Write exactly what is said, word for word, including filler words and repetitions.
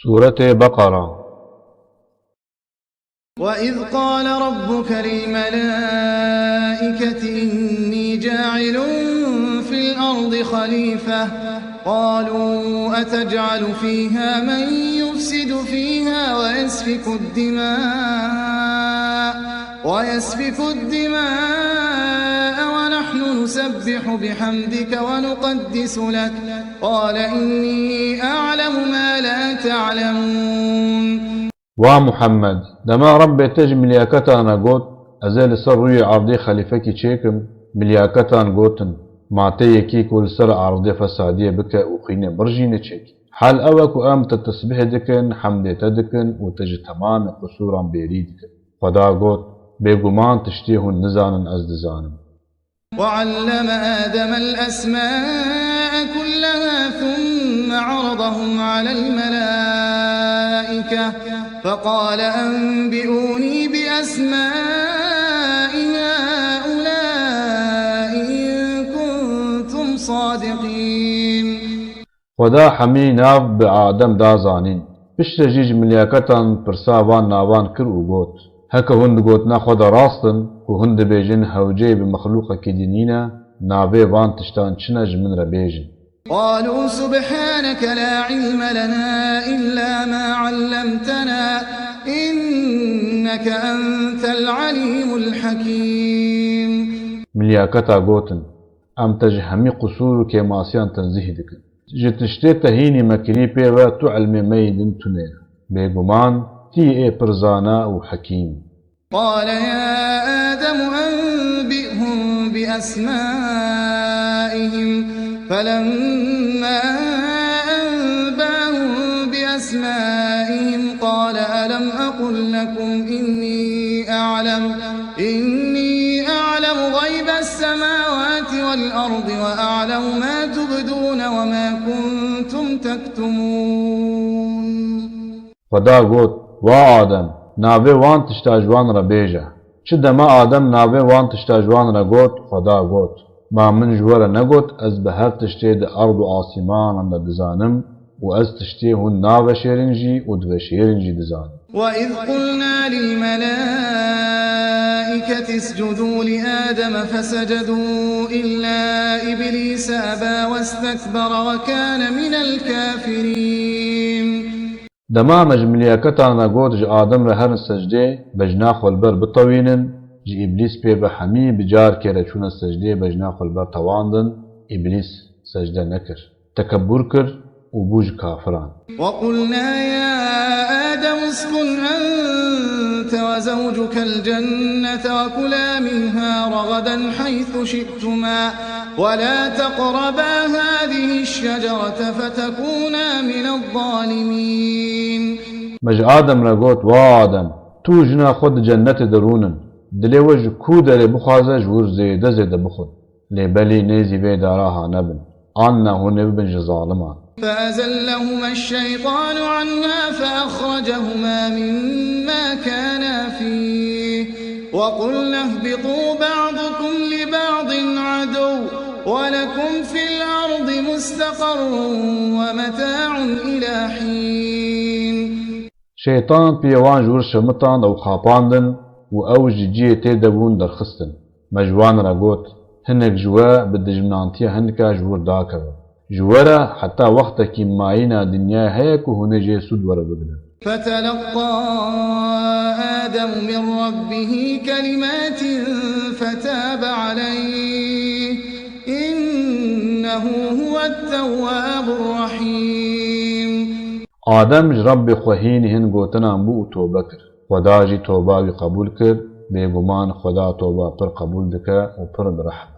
Sûretê Beqara. وإذ قال ربك للملائكة إني جاعل في الأرض خليفة قالوا أتجعل فيها من يفسد فيها ويسفك الدماء ويسفك الدماء ونحن نسبح بحمدك ونقدس لك قال إني أعلم ما لا تعلمون. Wa Muhammed, dema Rebbê te ji milyaketan re got, Ez ê li ser rûyê erdê xelîfekî çêkim, milyaketan gotin, Ma tê yekî ku li ser erdê fesadiyê bike û xwînê birijîne çêkî? Hal ew e ku em te tesbîh dikin, hemdê te dikin û te ji temamê qusûran bêrî dikin. Xweda got, Bêguman tiştê hûn nizanin ez dizanim. وعلم آدم الأسماء كلها ثم عرضهم على الملائكة فقال أنبئوني بأسماء هؤلاء إن كنتم صادقين. Xweda hemî nav bi Adem da zanîn. Piştre jî ji milyaketan pirsa van navan kir û got, Heke hûn di gotina xwe de rast in ku hûn dibêjin hewceyê bi mexlûqekî din nîne, navê van tiştan çi ne ji min re bêjin. قالوا سبحانك لا علم لنا إلا ما علمتنا إنك أنت العليم الحكيم. Milyaketa gotin, Em te ji hemî qusûr û kêmasiyan tenzîh dikin. Ji tiştê te hînî me kirî pê ve tu ilmê me yî din tune ye. Bêguman, tu yî ê pir zana û hekîm. قال يا آدم أنبئهم بأسمائهم فلما أنباهم بأسمائهم قال ألم أقل لكم إني أعلم إني أعلم غيب السماوات والأرض وأعلم ما تبدون وما كنتم تكتمون. Xweda got, Wa Adem, navê wan tişta ji wan re bêje. Çi dema Adem navê wan tişta ji wan re got, Xweda got, Ma min ji we re negot, ez bi her tiştê di erd û asîmanan de dizanim û ez tiştê hûn naveşêrin jî û diveşêrin jî dizanim. وإذ قلنا للملائكة اسجدوا لآدم فسجدوا إلا إبليس أبى واستكبر وكان من الكافرين. Dema me ji milyaketan re got, Ji Adem re herin secdê bejna xwe li ber bitewînin, ji Îblîs pê ve hemî bi carkê re çûne secdê bejna xwe li ber tewandin, Îblîs secde nekir. Tekebbûr kir û bû ji kafiran. وقلنا يا آدم اسكن أنت وزوجك الجنة وكلا منها رغدا حيث شئتما ولا تقربا هذه الشجرة فتكونا من الظالمين. Me ji Adem re got, Wa Adem, tu û jina xwe di cennetê de rûnin. Dilê we ji ku derê bixwaze ji wir zêde zêde bixwin. Lê belê nêzî vê dara ha nebin, anna hûn ê bibin ji zaliman. فأزلهما الشيطان عنها فأخرجهما مما كانا فيه وقلنا اهبطوا بعضكم لبعض عدو ولكم في الأرض مستقر ومتاع إلى حين. Şeytan piyê wan ji wir şemitan ew xapandin û ew ji cihê tê de bûn derxistin. Me ji wan re got, Hinek ji we bi dijminantiya hinka ji wir dakevin. Ji we re heta wextekî mayîna dinyayê heye ku hûn ê jê sûd were bigrin. فتلقى آدم من ربه كلمات فتاب عليه إنه هو التواب الرحيم. Adem ji Rebbê xwe hînî hin gotinan bû û tobe kir. Xweda jî toba wî qebûl kir, bêguman Xweda toba pir qebûl dike û pir bi rehm.